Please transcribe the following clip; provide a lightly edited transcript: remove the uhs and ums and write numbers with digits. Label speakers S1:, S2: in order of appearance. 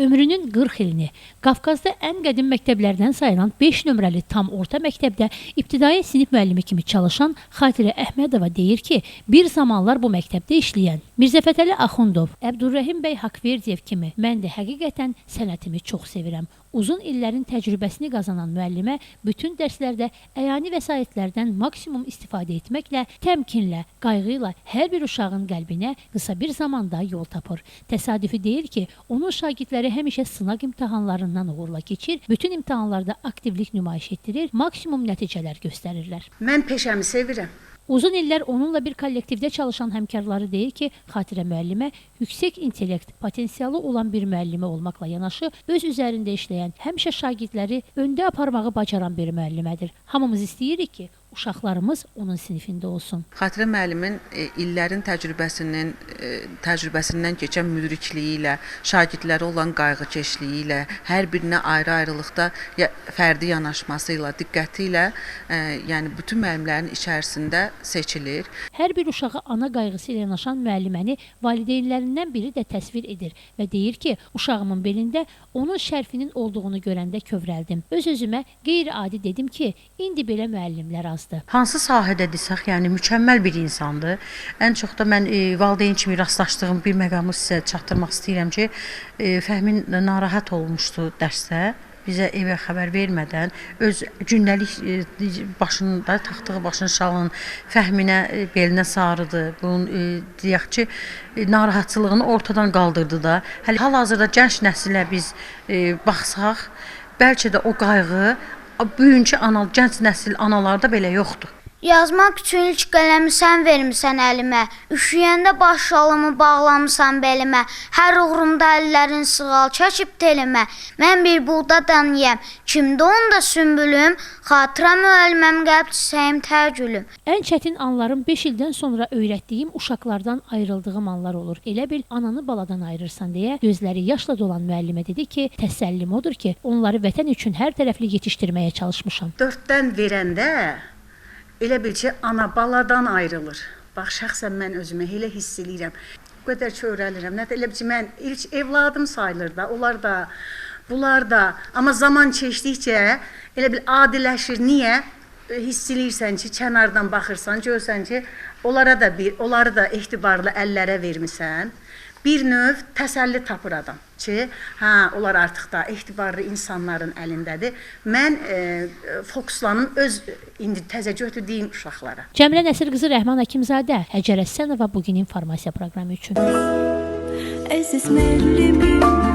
S1: Ömrünün 40 ilini Qafqazda ən qədim məktəblərdən sayılan 5 nömrəli tam orta məktəbdə ibtidai sinif müəllimi kimi çalışan Xatirə Əhmədova deyir ki, bir zamanlar bu məktəbdə işləyən Mirzə Fətəli Axundov, Əbdürrəhim bəy Haqverdiyev kimi mən də həqiqətən sənətimi çox sevirəm. Uzun illərin təcrübəsini qazanan müəllimə bütün dərslərdə əyani vəsaitlərdən maksimum istifadə etməklə, təmkinlə, qayğı ilə hər bir uşağın qəlbinə qısa bir zamanda yol tapır. Təsadüfi deyil ki, onun şagirdləri həmişə sınaq imtahanlarından uğurla keçir, bütün imtahanlarda aktivlik nümayiş etdirir, maksimum nəticələr göstərirlər.
S2: Mən peşəmi sevirəm.
S1: Uzun illər onunla bir kollektivdə çalışan həmkarları deyir ki, Xatirə müəllimə yüksək intellekt potensialı olan bir müəllimə olmaqla yanaşı, öz üzərində işləyən, həmişə şagirdləri öndə aparmağı bacaran bir müəllimədir. Hamımız istəyirik ki, uşaqlarımız onun sinifində olsun.
S3: Xatirə müəllimin illərin təcrübəsindən keçən müdrikliyi ilə, şagirdlərə olan qayğıkeşliyi ilə, hər birinə ayrı-ayrılıqda fərdi yanaşması ilə, diqqəti ilə, yəni bütün müəllimlərin içərisində seçilir.
S1: Hər bir uşağa ana qayğısı ilə yanaşan müəlliməni valideynlərindən biri də təsvir edir və deyir ki, uşağımın belində onun şərfinin olduğunu görəndə kövrəldim. Öz-özümə qeyri-adi dedim ki, indi belə müəllimlər azdır.
S4: Hansı sahədə desək, yəni mükəmməl bir insandır. Ən çox da mən valideyn kimi rastlaşdığım bir məqamı sizə çatdırmaq istəyirəm ki, Fəhmin narahat olmuşdu dərsdə. Bizə evə xəbər vermədən öz gündəlik başında taxdığı başın şalın Fəhminə belinə sarıdı. Bunun deyək ki, narahatçılığını ortadan qaldırdı da. Hələ hal-hazırda gənc nəsilə biz baxsaq, bəlkə də o qayğı bugünkü gənc nəsil analarda belə yoxdur.
S5: Yazmaq üçün ilk qələmi sən vermisən əlimə, üşüyəndə baş şalımı bağlamısan belimə, hər uğrumda əllərin sığal çəkib telimə, mən bir buğda danıyam, kimdə onda sümbülüm, Xatirə müəlliməm qəlb çiçəyim tər gülüm.
S1: Ən çətin anlarım 5 ildən sonra öyrətdiyim uşaqlardan ayrıldığım anlar olur. Elə bil ananı baladan ayırırsan deyə gözləri yaşla dolan müəllimə dedi ki, təsəllim odur ki, onları vətən üçün hər tərəfli yetişdirməyə çalışmışam.
S2: 4-dən verəndə elə bil ki, ana baladan ayrılır. Bax, şəxsən mən özümü elə hiss eləyirəm. O qədər kövrəlirəm. Nə elə bil ki, mən ilk evladım sayılır da, onlar da, bunlar da. Amma zaman keçdikcə elə bil adiləşir. Niyə? Hiss eləyirsən ki, kənardan baxırsan, görsən ki, onlara da onları da etibarlı əllərə vermisən. Bir növ təsəlli tapır adam ki, hə, onlar artıq da etibarlı insanların əlindədir. Mən fokuslanım öz indi təzə götürdüyüm uşaqlara.
S1: Cəmilə Nəsir qızı Rəhman Həkimzadə, Həcər Əsənova bugün informasiya proqramı üçün.
S6: Əziz müəllimim.